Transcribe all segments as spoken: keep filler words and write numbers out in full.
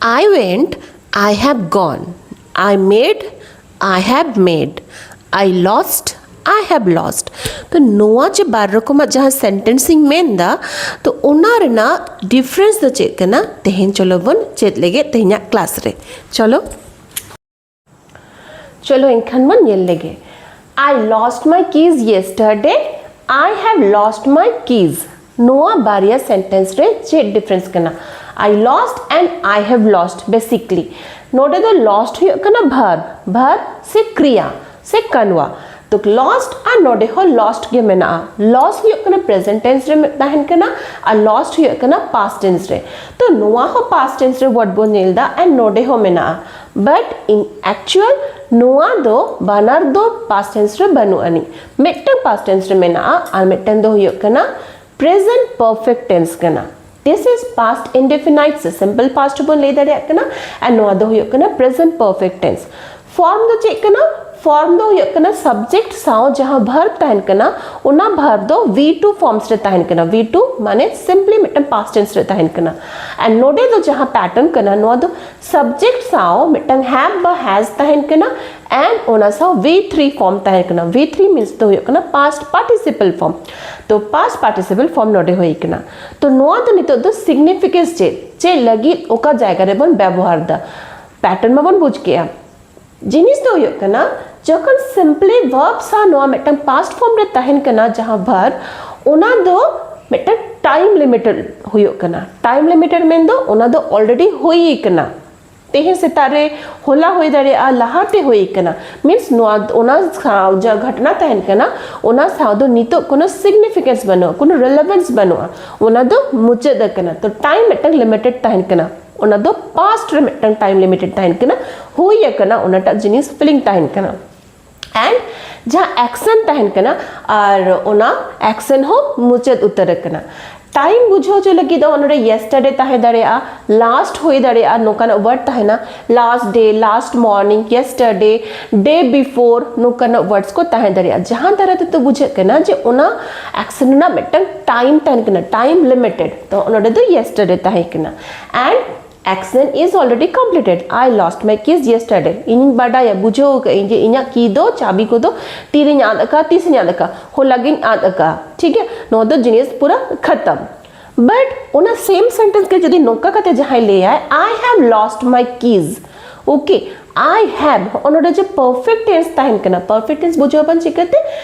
I went, I have gone. I made, I have made. I lost, I have lost. ᱛᱚ ᱱᱚᱣᱟ ᱡᱮ ᱵᱟᱨ ᱨᱚᱠᱚᱢᱟᱜ ᱡᱟᱦᱟᱸ ᱥᱮᱱᱴᱮᱱᱥ ᱤᱧ ᱢᱮᱱᱫᱟ, ᱛᱚ ᱚᱱᱟ ᱨᱮᱱᱟᱜ ᱰᱤᱯᱷᱟᱨᱮᱱᱥ ᱫᱚ ᱪᱮᱫ ᱠᱟᱱᱟ, ᱛᱮᱦᱮᱧ ᱪᱚᱞᱚ ᱵᱚᱱ ᱪᱮᱫ ᱞᱮᱜᱮ ᱛᱮᱦᱮᱧᱟᱜ ᱠᱞᱟᱥ ᱨᱮ᱾ ᱪᱚᱞᱚ ᱪᱚᱞᱚ ᱮᱱᱠᱷᱟᱱ ᱵᱚᱱ ᱧᱮᱞ ᱞᱮᱜᱮ᱾ I lost my keys yesterday. I have lost my keys. ᱱᱚᱣᱟ ᱵᱟᱨᱭᱟ ᱥᱮᱱᱴᱮᱱᱥ ᱨᱮ ᱪᱮᱫ ᱰᱤᱯᱷᱟᱨᱮᱱᱥ ᱠᱟᱱᱟ? I lost and I have lost basically. ᱱᱚᱰᱮ ᱫᱚ ᱞᱚᱥᱴ ᱦᱩᱭᱩᱜ ᱠᱟᱱᱟ ᱵᱷᱟᱨᱵ, ᱵᱷᱟᱨᱵ ᱥᱮ ᱠᱨᱤᱭᱟ ᱥᱮ ᱠᱟᱱᱣᱟ᱾ ᱛᱚ ᱞᱚᱥᱴ ᱟᱨ ᱱᱚᱰᱮ ᱦᱚᱸ ᱞᱚᱥᱴ ᱜᱮ ᱢᱮᱱᱟᱜᱼᱟ᱾ ᱞᱚᱥ ᱦᱩᱭᱩᱜ ᱠᱟᱱᱟ ᱯᱨᱮᱡᱮᱱᱴ ᱴᱮᱱᱥ ᱨᱮ ᱛᱟᱦᱮᱱ ᱠᱟᱱᱟ ᱟᱨ ᱞᱚᱥᱴ ᱦᱩᱭᱩᱜ ᱠᱟᱱᱟ ᱯᱟᱥᱴ ᱴᱮᱱᱥ ᱨᱮ᱾ ᱛᱚ ᱱᱚᱣᱟ ᱦᱚᱸ ᱯᱟᱥᱴ ᱴᱮᱱᱥ ᱨᱮ ᱣᱟᱨᱰ ᱵᱚᱱ ᱧᱮᱞ ᱮᱫᱟ ᱟᱨ ᱱᱚᱰᱮ ᱦᱚᱸ ᱢᱮᱱᱟᱜᱼᱟ᱾ ᱵᱟᱴ ᱤᱱ ᱮᱠᱪᱩᱭᱟᱞ ᱱᱚᱣᱟ ᱫᱚ ᱵᱟᱱᱟᱨ ᱫᱚ ᱯᱟᱥᱴ ᱴᱮᱱᱥ ᱨᱮ ᱵᱟᱹᱱᱩᱜ ᱟᱹᱱᱤᱡ᱾ ᱢᱤᱫᱴᱟᱝ ᱯᱟᱥᱴ ᱴᱮᱱᱥ ᱨᱮ ᱢᱮᱱᱟᱜᱼᱟ ᱟᱨ ᱢᱤᱫᱴᱟᱝ ᱫᱚ ᱦᱩᱭᱩᱜ ᱠᱟᱱᱟ ᱯᱨᱮᱡᱮᱱᱴ ᱯᱟᱨᱯᱷᱮᱠᱴ ᱴᱮᱱᱥ ᱠᱟᱱᱟ᱾ ᱫᱤᱥ ᱤᱡ ᱯᱟᱥᱴ ᱤᱱᱰᱮᱯᱷᱤᱱᱟᱭᱤᱴ ᱥᱮ ᱥᱤᱢᱯᱞ ᱯᱟᱥᱴ ᱵᱚᱱ ᱞᱟᱹᱭ ᱫᱟᱲᱮᱭᱟᱜ ᱠᱟᱱᱟ᱾ ᱟᱨ ᱱᱚᱣᱟ ᱫᱚ ᱦᱩᱭᱩᱜ ᱠᱟᱱᱟ ᱯᱨᱮᱡᱮᱱᱴ ᱯᱟᱨᱯᱷᱮᱠᱴ ᱴᱮᱱᱥ᱾ ᱯᱷᱚᱨᱢ ᱫᱚ ᱪᱮᱫ ᱠᱟᱱᱟ? ᱯᱷᱚᱨᱢ ᱫᱚ ᱦᱩᱭᱩᱜ ᱠᱟᱱᱟ ᱥᱟᱵᱡᱮᱠᱴ ᱥᱟᱶ ᱡᱟᱦᱟᱸ ᱵᱷᱟᱨᱵ ᱛᱟᱦᱮᱱ ᱠᱟᱱᱟ, ᱚᱱᱟ ᱵᱷᱟᱨᱵ ᱫᱚ ᱵᱷᱤ ᱴᱩ ᱯᱷᱚᱨᱢᱥ ᱨᱮ ᱛᱟᱦᱮᱱ ᱠᱟᱱᱟ᱾ ᱵᱷᱤ ᱴᱩ ᱢᱟᱱᱮ ᱥᱤᱢᱯᱞᱤ ᱢᱤᱫᱴᱟᱝ ᱯᱟᱥᱴ ᱴᱮᱱᱥ ᱨᱮ ᱛᱟᱦᱮᱱ ᱠᱟᱱᱟ᱾ ᱟᱨ ᱱᱚᱰᱮ ᱫᱚ ᱡᱟᱦᱟᱸ ᱯᱮᱴᱟᱨᱱ ᱠᱟᱱᱟ, ᱱᱚᱣᱟ ᱫᱚ ᱥᱟᱵᱡᱮᱠᱴ ᱥᱟᱶ ᱢᱤᱫᱴᱟᱝ ᱦᱮᱵ ᱵᱟ ᱦᱮᱡ ᱛᱟᱦᱮᱱ ᱠᱟᱱᱟ, ᱮᱱᱰ ᱚᱱᱟ ᱥᱟᱶ ᱵᱷᱤ ᱛᱷᱨᱤ ᱯᱷᱚᱨᱢ ᱛᱟᱦᱮᱸ ᱠᱟᱱᱟ᱾ ᱵᱷᱤ ᱛᱷᱨᱤ ᱢᱤᱱᱥ ᱫᱚ ᱦᱩᱭᱩᱜ ᱠᱟᱱᱟ ᱯᱟᱥᱴ ᱯᱟᱨᱴᱤᱥᱤᱯᱟᱞ ᱯᱷᱚᱨᱢ᱾ ᱛᱚ ᱯᱟᱥᱴ ᱯᱟᱨᱴᱤᱥᱤᱯᱟᱞ ᱯᱷᱚᱨᱢ ᱱᱚᱰᱮ ᱦᱩᱭ ᱠᱟᱱᱟ᱾ ᱛᱚ ᱱᱚᱣᱟ ᱫᱚ ᱱᱤᱛᱚᱜ ᱫᱚ ᱥᱤᱜᱱᱤᱯᱷᱤᱠᱮᱱᱥ ᱪᱮᱫ, ᱪᱮᱫ ᱞᱟᱹᱜᱤᱫ ᱚᱠᱟ ᱡᱟᱭᱜᱟ ᱨᱮᱵᱚᱱ ᱵᱮᱵᱚᱦᱟᱨ ᱫᱟ, ᱯᱮᱴᱟᱨᱱ ᱢᱟᱵᱚᱱ ᱵᱩᱡᱽ ᱠᱮᱜᱼᱟ᱾ ᱡᱤᱱᱤᱥ ᱫᱚ ᱦᱩᱭᱩᱜ ᱠᱟᱱᱟ, ᱡᱚᱠᱷᱚᱱ ᱥᱤᱢᱯᱞᱤ ᱵᱷᱟᱨᱵ ᱥᱟᱶ ᱱᱚᱣᱟ ᱢᱤᱫᱴᱟᱝ ᱯᱟᱥᱴ ᱯᱷᱚᱨᱢ ᱨᱮ ᱛᱟᱦᱮᱱ ᱠᱟᱱᱟ ᱡᱟᱦᱟᱸ ᱵᱷᱟᱨᱵ, ᱚᱱᱟ ᱫᱚ ᱢᱤᱫᱴᱟᱝ ᱴᱟᱭᱤᱢ ᱞᱤᱢᱤᱴᱮᱰ ᱦᱩᱭᱩᱜ ᱠᱟᱱᱟ᱾ ᱴᱟᱭᱤᱢ ᱞᱤᱢᱤᱴᱮᱰ ᱢᱮᱱᱫᱚ ᱚᱱᱟ ᱫᱚ ᱚᱞᱨᱮᱰᱤ ᱦᱩᱭ ᱠᱟᱱᱟ᱾ ᱛᱮᱦᱮᱧ ᱥᱮᱛᱟᱜ ᱨᱮ, ᱦᱚᱞᱟ ᱦᱩᱭ ᱫᱟᱲᱮᱭᱟᱜᱼᱟ, ᱞᱟᱦᱟᱛᱮ ᱦᱩᱭ ᱠᱟᱱᱟ᱾ ᱢᱤᱱᱥ ᱱᱚᱣᱟ, ᱚᱱᱟ ᱥᱟᱶ ᱡᱟ ᱜᱷᱚᱴᱱᱟ ᱛᱟᱦᱮᱱ ᱠᱟᱱᱟ, ᱚᱱᱟ ᱥᱟᱶ ᱫᱚ ᱱᱤᱛᱚᱜ ᱠᱳᱱᱳ ᱥᱤᱜᱱᱤᱯᱷᱤᱠᱮᱱᱥ ᱵᱟᱹᱱᱩᱜᱼᱟ, ᱠᱳᱱᱳ ᱨᱤᱞᱮᱵᱷᱮᱱᱥ ᱵᱟᱹᱱᱩᱜᱼᱟ᱾ ᱚᱱᱟ ᱫᱚ ᱢᱩᱪᱟᱹᱫ ᱟᱠᱟᱱᱟ᱾ ᱛᱚ ᱴᱟᱭᱤᱢ ᱢᱤᱫᱴᱟᱝ ᱞᱤᱢᱤᱴᱮᱰ ᱛᱟᱦᱮᱱ ᱠᱟᱱᱟ, ᱚᱱᱟ ᱫᱚ ᱯᱟᱥᱴ ᱨᱮ ᱢᱤᱫᱴᱟᱝ ᱴᱟᱭᱤᱢ ᱞᱤᱢᱤᱴᱮᱰ ᱛᱟᱦᱮᱱ ᱠᱟᱱᱟ, ᱦᱩᱭ ᱟᱠᱟᱱᱟ, ᱚᱱᱟᱴᱟᱜ ᱡᱤᱱᱤᱥ ᱯᱷᱤᱞᱤᱝ ᱛᱟᱦᱮᱱ ᱠᱟᱱᱟ᱾ ᱮᱱᱰ ᱡᱟᱦᱟᱸ ᱮᱠᱥᱮᱱ ᱛᱟᱦᱮᱱ ᱠᱟᱱᱟ, ᱟᱨ ᱚᱱᱟ ᱮᱠᱥᱮᱱ ᱦᱚᱸ ᱢᱩᱪᱟᱹᱫ ᱩᱛᱟᱹᱨ ᱟᱠᱟᱱᱟ᱾ ᱴᱟᱭᱤᱢ ᱵᱩᱡᱷᱟᱹᱣ ᱦᱚᱪᱚ ᱞᱟᱹᱜᱤᱫ ᱫᱚ ᱱᱚᱰᱮ ᱭᱮᱥᱴᱟᱨᱰᱮ ᱛᱟᱦᱮᱸ ᱫᱟᱲᱮᱭᱟᱜᱼᱟ, ᱞᱟᱥᱴ ᱦᱩᱭ ᱫᱟᱲᱮᱭᱟᱜᱼᱟ, ᱱᱚᱝᱠᱟᱱᱟᱜ ᱣᱟᱨᱰ ᱛᱟᱦᱮᱱᱟ, ᱞᱟᱥᱴ ᱰᱮ, ᱞᱟᱥᱴ ᱢᱚᱨᱱᱤᱝ, ᱭᱮᱥᱴᱟᱨᱰᱮ, ᱰᱮ ᱵᱤᱯᱷᱳᱨ, ᱱᱚᱝᱠᱟᱱᱟᱜ ᱣᱟᱨᱰᱥ ᱠᱚ ᱛᱟᱦᱮᱸ ᱫᱟᱲᱮᱭᱟᱜᱼᱟ, ᱡᱟᱦᱟᱸ ᱫᱟᱨᱟᱭ ᱛᱮᱫᱚ ᱵᱩᱡᱷᱟᱹᱜ ᱠᱟᱱᱟ ᱡᱮ ᱚᱱᱟ ᱮᱠᱥᱮᱱ ᱨᱮᱱᱟᱜ ᱢᱤᱫᱴᱟᱝ ᱴᱟᱭᱤᱢ ᱛᱟᱦᱮᱱ ᱠᱟᱱᱟ, ᱴᱟᱭᱤᱢ ᱞᱤᱢᱤᱴᱮᱰ᱾ ᱛᱚ ᱱᱚᱰᱮ ᱫᱚ ᱭᱮᱥᱴᱟᱨᱰᱮ ᱛᱟᱦᱮᱸ ᱠᱟᱱᱟ᱾ And Action is already completed. I lost my keys yesterday. ᱤᱧᱤᱧ ᱵᱟᱰᱟᱭᱟ, ᱵᱩᱡᱷᱟᱹᱣ ᱟᱠᱟᱫ ᱤᱧ ᱡᱮ ᱤᱧᱟᱹᱜ ᱠᱤ ᱫᱚ, ᱪᱟᱵᱤ ᱠᱚᱫᱚ ᱛᱤᱨᱮᱧ ᱟᱫ ᱟᱠᱟᱫᱼᱟ, ᱛᱤᱥᱤᱧ ᱟᱫ ᱟᱠᱟᱫᱼᱟ, ᱦᱚᱞᱟ ᱜᱤᱧ ᱟᱫ ᱟᱠᱟᱫᱼᱟ᱾ ᱴᱷᱤᱠ ᱜᱮᱭᱟ, ᱱᱚᱣᱟ ᱫᱚ ᱡᱤᱱᱤᱥ ᱯᱩᱨᱟᱹ ᱠᱷᱟᱛᱟᱢ᱾ But ᱚᱱᱟ same sentence ᱜᱮ ᱡᱩᱫᱤ ᱱᱚᱝᱠᱟ ᱠᱟᱛᱮ ᱡᱟᱦᱟᱸᱭ ᱞᱟᱹᱭᱟᱭ, I have lost my keys. Okay, I have, ᱱᱚᱜᱼᱚ ᱱᱚᱰᱮ ᱡᱮ perfect tense ᱛᱟᱦᱮᱱ ᱠᱟᱱᱟ, perfect tense ᱵᱩᱡᱷᱟᱹᱣ ᱵᱚᱱ ᱪᱤᱠᱟᱹᱛᱮ?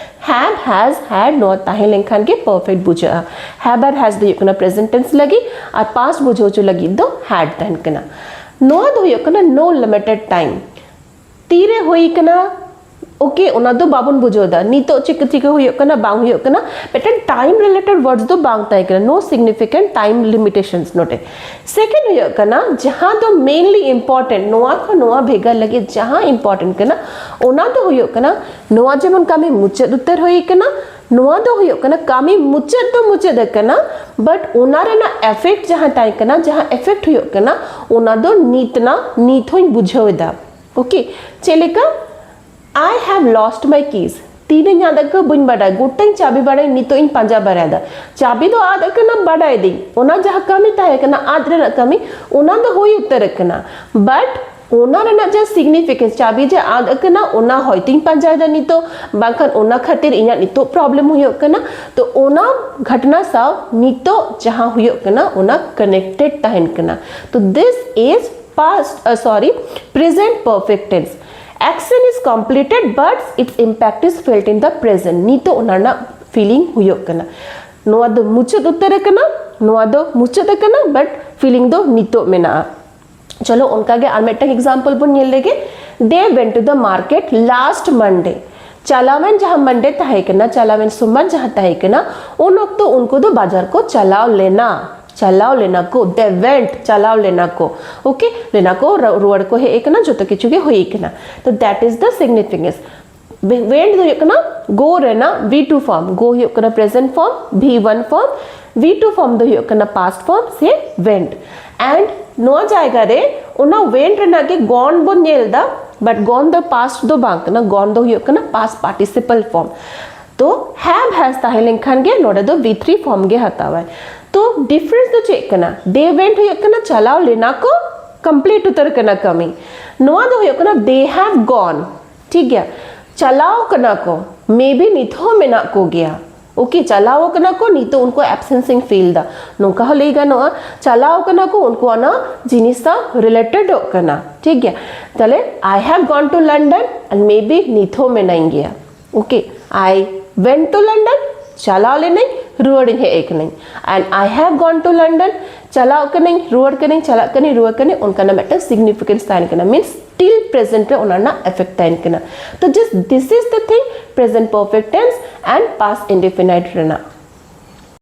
Have, has, had ᱱᱚᱣᱟ ᱛᱟᱦᱮᱸ ᱞᱮᱱᱠᱷᱟᱱ ᱜᱮ perfect ᱵᱩᱡᱷᱟᱹᱜᱼᱟ᱾ Have ᱟᱨ has ᱫᱚ ᱦᱩᱭᱩᱜ ᱠᱟᱱᱟ present tense ᱞᱟᱹᱜᱤᱫ, ᱟᱨ past ᱵᱩᱡᱷᱟᱹᱣ ᱦᱚᱪᱚ ᱞᱟᱹᱜᱤᱫ ᱫᱚ had ᱛᱟᱦᱮᱱ ᱠᱟᱱᱟ᱾ ᱱᱚᱣᱟ ᱫᱚ ᱦᱩᱭᱩᱜ ᱠᱟᱱᱟ no limited time, ᱛᱤᱨᱮ ᱦᱩᱭ ᱠᱟᱱᱟ, okay, ᱚᱱᱟ ᱫᱚ ᱵᱟᱵᱚᱱ ᱵᱩᱡᱷᱟᱹᱣ ᱮᱫᱟ ᱱᱤᱛᱚᱜ ᱪᱤᱠᱟᱹ ᱪᱤᱠᱟᱹ ᱦᱩᱭᱩᱜ ᱠᱟᱱᱟ, ᱵᱟᱝ ᱦᱩᱭᱩᱜ ᱠᱟᱱᱟ᱾ ᱢᱤᱫᱴᱮᱱ time related words ᱫᱚ ᱵᱟᱝ ᱛᱟᱦᱮᱸ ᱠᱟᱱᱟ, no significant time limitations ᱱᱚᱰᱮ᱾ Second ᱦᱩᱭᱩᱜ ᱠᱟᱱᱟ ᱡᱟᱦᱟᱸ ᱫᱚ mainly important, ᱱᱚᱣᱟ ᱠᱷᱚᱱ ᱱᱚᱣᱟ ᱵᱷᱮᱜᱟᱨ ᱞᱟᱹᱜᱤᱫ ᱡᱟᱦᱟᱸ important ᱠᱟᱱᱟ, ᱚᱱᱟ ᱫᱚ ᱦᱩᱭᱩᱜ ᱠᱟᱱᱟ ᱱᱚᱣᱟ ᱡᱮᱢᱚᱱ ᱠᱟᱹᱢᱤ ᱢᱩᱪᱟᱹᱫ ᱩᱛᱟᱹᱨ ᱦᱩᱭ ᱠᱟᱱᱟ, ᱱᱚᱣᱟ ᱫᱚ ᱦᱩᱭᱩᱜ ᱠᱟᱱᱟ ᱠᱟᱹᱢᱤ ᱢᱩᱪᱟᱹᱫ ᱫᱚ ᱢᱩᱪᱟᱹᱫ ᱟᱠᱟᱱᱟ, but ᱚᱱᱟ ᱨᱮᱱᱟᱜ effect ᱡᱟᱦᱟᱸ ᱛᱟᱦᱮᱸ ᱠᱟᱱᱟ, ᱡᱟᱦᱟᱸ effect ᱦᱩᱭᱩᱜ ᱠᱟᱱᱟ, ᱚᱱᱟ ᱫᱚ ᱱᱤᱛ ᱱᱟ ᱱᱤᱛ ᱦᱚᱧ ᱵᱩᱡᱷᱟᱹᱣ ᱮᱫᱟ᱾ Okay, ᱪᱮᱫ ᱞᱮᱠᱟ? I have lost my keys. ᱛᱤᱨᱮᱧ ᱟᱫ ᱟᱠᱟᱫ ᱵᱟᱹᱧ ᱵᱟᱰᱟᱭ, ᱜᱚᱴᱟᱧ ᱪᱟᱵᱤ ᱵᱟᱲᱟᱭ, ᱱᱤᱛᱚᱜ ᱤᱧ ᱯᱟᱸᱡᱟ ᱵᱟᱲᱟᱭᱮᱫᱟ᱾ ᱪᱟᱵᱤ ᱫᱚ ᱟᱫ ᱟᱠᱟᱱᱟ, ᱵᱟᱰᱟᱭ ᱫᱟᱹᱧ, ᱚᱱᱟ ᱡᱟᱦᱟᱸ ᱠᱟᱹᱢᱤ ᱛᱟᱦᱮᱸ ᱠᱟᱱᱟ ᱟᱫ ᱨᱮᱱᱟᱜ ᱠᱟᱹᱢᱤ, ᱚᱱᱟ ᱫᱚ ᱦᱩᱭ ᱩᱛᱟᱹᱨ ᱟᱠᱟᱱᱟ, but ᱚᱱᱟ ᱨᱮᱱᱟᱜ ᱡᱟᱦᱟᱸ significance, ᱪᱟᱵᱤ ᱡᱮ ᱟᱫ ᱟᱠᱟᱱᱟ, ᱚᱱᱟ ᱦᱚᱭᱛᱳᱧ ᱯᱟᱸᱡᱟᱭᱮᱫᱟ ᱱᱤᱛᱚᱜ, ᱵᱟᱝᱠᱷᱟᱱ ᱚᱱᱟ ᱠᱷᱟᱹᱛᱤᱨ ᱤᱧᱟᱹᱜ ᱱᱤᱛᱚᱜ problem ᱦᱩᱭᱩᱜ ᱠᱟᱱᱟ᱾ ᱛᱚ ᱚᱱᱟ ᱜᱷᱚᱴᱱᱟ ᱥᱟᱶ ᱱᱤᱛᱚᱜ ᱡᱟᱦᱟᱸ ᱦᱩᱭᱩᱜ ᱠᱟᱱᱟ, ᱚᱱᱟ connected ᱛᱟᱦᱮᱱ ᱠᱟᱱᱟ᱾ ᱛᱚ this is past, uh, sorry, present perfect tense. Action is completed but its impact is felt in the present. ᱱᱤᱛᱚᱜ ᱚᱱᱟ ᱨᱮᱱᱟᱜ feeling ᱦᱩᱭᱩᱜ ᱠᱟᱱᱟ᱾ ᱱᱚᱣᱟ ᱫᱚ ᱢᱩᱪᱟᱹᱫ ᱩᱛᱟᱹᱨ ᱟᱠᱟᱱᱟ, ᱱᱚᱣᱟ ᱫᱚ ᱢᱩᱪᱟᱹᱫ ᱟᱠᱟᱱᱟ, but feeling ᱫᱚ ᱱᱤᱛᱚᱜ ᱢᱮᱱᱟᱜᱼᱟ᱾ ᱪᱚᱞᱚ ᱚᱱᱠᱟ ᱜᱮ ᱟᱨ ᱢᱤᱫᱴᱟᱝ example ᱵᱚᱱ ᱧᱮᱞ ᱞᱮᱜᱮ᱾ They went to the market last Monday. ᱪᱟᱞᱟᱣᱮᱱ ᱡᱟᱦᱟᱸ Monday ᱛᱟᱦᱮᱸ ᱠᱟᱱᱟ, ᱪᱟᱞᱟᱣᱮᱱ ᱥᱳᱢᱵᱟᱨ ᱡᱟᱦᱟᱸ ᱛᱟᱦᱮᱸ ᱠᱟᱱᱟ, ᱩᱱ ᱚᱠᱛᱚ ᱩᱱᱠᱩ ᱫᱚ ᱵᱟᱡᱟᱨ ᱠᱚ ᱪᱟᱞᱟᱣ ᱞᱮᱱᱟ᱾ ᱪᱟᱞᱟᱣ ᱞᱮᱱᱟ ᱠᱚ, they went, ᱪᱟᱞᱟᱣ ᱞᱮᱱᱟ ᱠᱚ᱾ Okay, ᱞᱮᱱᱟ ᱠᱚ, ᱨᱩᱣᱟᱹᱲ ᱠᱚ ᱦᱮᱡ ᱟᱠᱟᱱᱟ, ᱡᱚᱛᱚ ᱠᱤᱪᱷᱩ ᱜᱮ ᱦᱩᱭ ᱟᱠᱟᱱᱟ᱾ ᱛᱚ that is the significance. Went ᱫᱚ ᱦᱩᱭᱩᱜ ᱠᱟᱱᱟ go ᱨᱮᱱᱟᱜ V two form, go ᱦᱩᱭᱩᱜ ᱠᱟᱱᱟ present form, V one form, V two form ᱫᱚ ᱦᱩᱭᱩᱜ ᱠᱟᱱᱟ past form ᱥᱮ went. And ᱱᱚᱣᱟ ᱡᱟᱭᱜᱟ ᱨᱮ ᱚᱱᱟ went ᱨᱮᱱᱟᱜ ᱜᱮ gone ᱵᱚᱱ ᱧᱮᱞ ᱮᱫᱟ, but gone ᱫᱚ past ᱫᱚ ᱵᱟᱝ ᱠᱟᱱᱟ, gone ᱫᱚ ᱦᱩᱭᱩᱜ ᱠᱟᱱᱟ past participle form. ᱛᱚ have has ᱛᱟᱦᱮᱸ ᱞᱮᱱᱠᱷᱟᱱ ᱜᱮ ᱱᱚᱰᱮ ᱫᱚ V three form ᱜᱮ ᱦᱟᱛᱟᱣᱟᱭ᱾ ᱛᱚ ᱰᱤᱯᱷᱟᱨᱮᱱᱥ ᱫᱚ ᱪᱮᱫ ᱠᱟᱱᱟ? They went ᱦᱩᱭᱩᱜ ᱠᱟᱱᱟ ᱪᱟᱞᱟᱣ ᱞᱮᱱᱟ ᱠᱚ, ᱠᱚᱢᱯᱞᱤᱴ ᱩᱛᱟᱹᱨ ᱠᱟᱱᱟ ᱠᱟᱹᱢᱤ᱾ ᱱᱚᱣᱟ ᱫᱚ ᱦᱩᱭᱩᱜ ᱠᱟᱱᱟ they have gone, ᱴᱷᱤᱠ ᱜᱮᱭᱟ, ᱪᱟᱞᱟᱣ ᱠᱟᱱᱟ ᱠᱚ, ᱢᱮᱵᱤ ᱱᱤᱛ ᱦᱚᱸ ᱢᱮᱱᱟᱜ ᱠᱚᱜᱮᱭᱟ᱾ ᱳᱠᱮ, ᱪᱟᱞᱟᱣ ᱠᱟᱱᱟ ᱠᱚ, ᱱᱤᱛᱚᱜ ᱩᱱᱠᱩ ᱮᱵᱥᱮᱱᱥ ᱤᱧ ᱯᱷᱤᱞ ᱫᱟ, ᱱᱚᱝᱠᱟ ᱦᱚᱸ ᱞᱟᱹᱭ ᱜᱟᱱᱚᱜᱼᱟ᱾ ᱪᱟᱞᱟᱣ ᱠᱟᱱᱟ ᱠᱚ, ᱩᱱᱠᱩ ᱚᱱᱟ ᱡᱤᱱᱤᱥ ᱥᱟᱶ ᱨᱤᱞᱮᱴᱮᱰᱚᱜ ᱠᱟᱱᱟ, ᱴᱷᱤᱠ ᱜᱮᱭᱟ᱾ ᱛᱟᱦᱞᱮ I have gone to London and maybe ᱱᱤᱛ ᱦᱚᱸ ᱢᱮᱱᱟᱹᱧ ᱜᱮᱭᱟ᱾ Okay, I went to London, ᱪᱟᱞᱟᱣ ᱞᱮᱱᱟᱹᱧ, ᱨᱩᱣᱟᱹᱲᱤᱧ ᱦᱮᱡ ᱠᱟᱹᱱᱟᱹᱧ᱾ And I have gone to London, ᱪᱟᱞᱟᱣ ᱠᱟᱹᱱᱟᱹᱧ, ᱨᱩᱣᱟᱹᱲ ᱠᱟᱹᱱᱟᱹᱧ, ᱪᱟᱞᱟᱜ ᱠᱟᱹᱱᱟᱹᱧ, ᱨᱩᱣᱟᱹᱲ ᱠᱟᱹᱱᱟᱹᱧ, ᱚᱱᱠᱟᱱᱟᱜ ᱢᱤᱫᱴᱟᱝ ᱥᱤᱜᱱᱤᱯᱷᱤᱠᱮᱱᱥ ᱛᱟᱦᱮᱱ ᱠᱟᱱᱟ, ᱢᱤᱱᱥ ᱥᱴᱤᱞ ᱯᱨᱮᱡᱮᱱᱴ ᱨᱮ ᱚᱱᱟ ᱨᱮᱱᱟᱜ ᱮᱯᱷᱮᱠᱴ ᱛᱟᱦᱮᱱ ᱠᱟᱱᱟ᱾ ᱛᱚ just this is the thing present perfect tense and past indefinite ᱨᱮᱱᱟᱜ᱾